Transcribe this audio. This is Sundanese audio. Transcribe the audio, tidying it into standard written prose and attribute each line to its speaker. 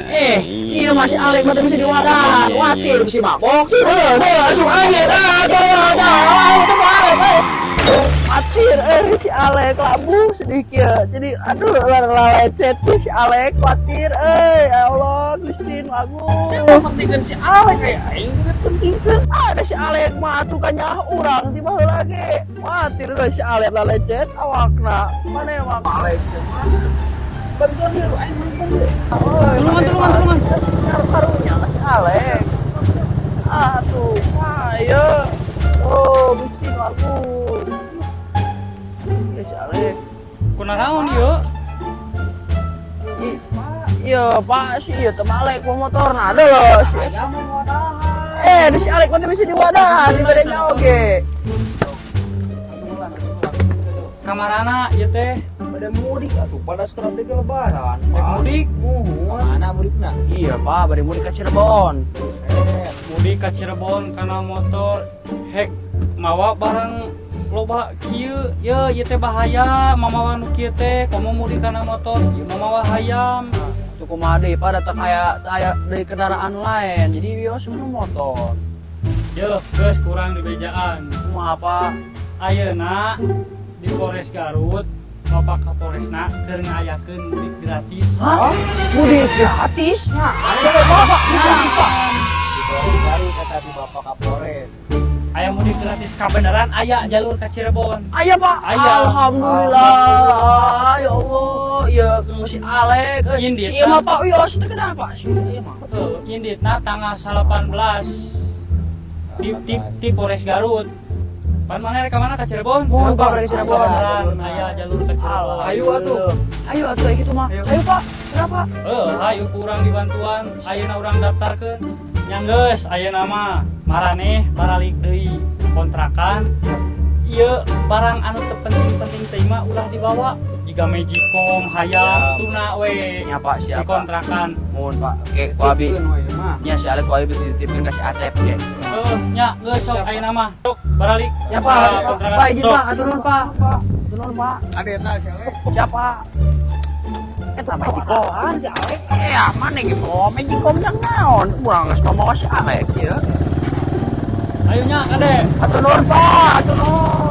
Speaker 1: Eh, iya masih Alek mah bisa diwadahan, khawatir bisa mabok. Eh, deh, langsung aja. Ah, dah, dah, itu mah Alek, eh. Khawatir, eh, si Alek labuh sedikit. Jadi, aduh, lecet tuh si Alek, khawatir, eh, ya Allah, Gusti Agung.
Speaker 2: Siapa pentingkan si Alek, kayak aing ge pentingkeun.
Speaker 1: Ada si Alek mah tuh kanya urang tiba heula ge. Khawatir lah si Alek lah lecet awakna. Mana emang Alek teh mah.
Speaker 2: Bantuan dulu, aing bantuan dulu.
Speaker 1: Tulungan, tulungan, tulungan. Karunya ka si Alek. Ah, tuh, ayo. Oh, Gusti Agung. Ya si Alek.
Speaker 3: Kunaraon ieu?
Speaker 1: Iya, Pak, si ieu teh Alek mau motor nah ada loh. Si Eh, di si Alek mah teh bisa diwadahan di bedanya oge.
Speaker 3: Kamarana ieu teh?
Speaker 2: Pada mudik atuh, pada sekarang di Lebaran.
Speaker 3: Rek mudik.
Speaker 2: Muhun.
Speaker 4: Mana mudikna?
Speaker 1: Iya, Pak, bari mudik ke Cirebon.
Speaker 3: Mudik ka Cirebon kana motor, hek mawa barang loba kieu. Ye, ieu teh bahaya mamawa nu kieu teh, komo mudik kana motor ieu mamawa hayam.
Speaker 1: Tuh kumaha deui, Pak, da teu aya dari kendaraan lain. Jadi yo semua motor.
Speaker 3: Ye, geus kurang di bejaan.
Speaker 1: Kumaha, Pak?
Speaker 3: Ayeuna di Polres Garut, Bapak Kapolresna keur ngayakeun mudik gratis.
Speaker 1: Hah? Mudik gratis? Nah, ada Bapak, mudik gratis, Pak.
Speaker 4: Di Polres Garut kata di Bapak Kapolres.
Speaker 3: Aya mudik gratis, kabeneran aya jalur ka Cirebon.
Speaker 1: Aya, Pak.
Speaker 3: Aya.
Speaker 1: Alhamdulillah. Ya Allah, ya si Alek. Eh,
Speaker 3: Indit,
Speaker 1: si ieu mah, Pak, wios teu kenapa, Pak? Si ieu mah.
Speaker 3: Heuh, inditna tanggal 18 di Polres Garut. Pan mana rek ka mana, ka Cirebon?
Speaker 1: Mohon, Pak, dari Cirebon.
Speaker 3: Beneran aya jalur ke Cirebon.
Speaker 1: Ayo atuh. Ayo atuh kayak gitu mah. Ayo, Pak. Kenapa?
Speaker 3: Eh, hayu kurang dibantuan, ayeuna urang daftarkeun. Nya geus, ayeuna mah maraneh baralik deui kontrakan. Ieu barang anu teu penting-penting teh mah ulah dibawa. Jiga magicom, hayam, tuna we.
Speaker 1: Nya, Pak,
Speaker 3: Di
Speaker 1: siap, Pak.
Speaker 3: kontrakan.
Speaker 1: Mohon, Pak. Oke, ku abi.
Speaker 2: Titipkeun we mah.
Speaker 1: Nya si Alek ku abi dititipkeun ka si Atep ge.
Speaker 3: Eh, nya geus sok ayeuna mah. Sok baralik.
Speaker 1: Ya, Pak.
Speaker 3: Ka kontrakan.
Speaker 1: Pak, izin,
Speaker 3: Sok.
Speaker 1: Pak. Atur nuhun, Pak. Atur nuhun, Pak.
Speaker 4: Ada eta si Alek.
Speaker 1: Siapa? Eta magicom si Alek. Eh, mana ge bawa magicom yang naon? Urang geus ngomong si Alek ya.
Speaker 3: Ayo nya, kade.
Speaker 1: Atur nuhun, Pak. Atur nuhun.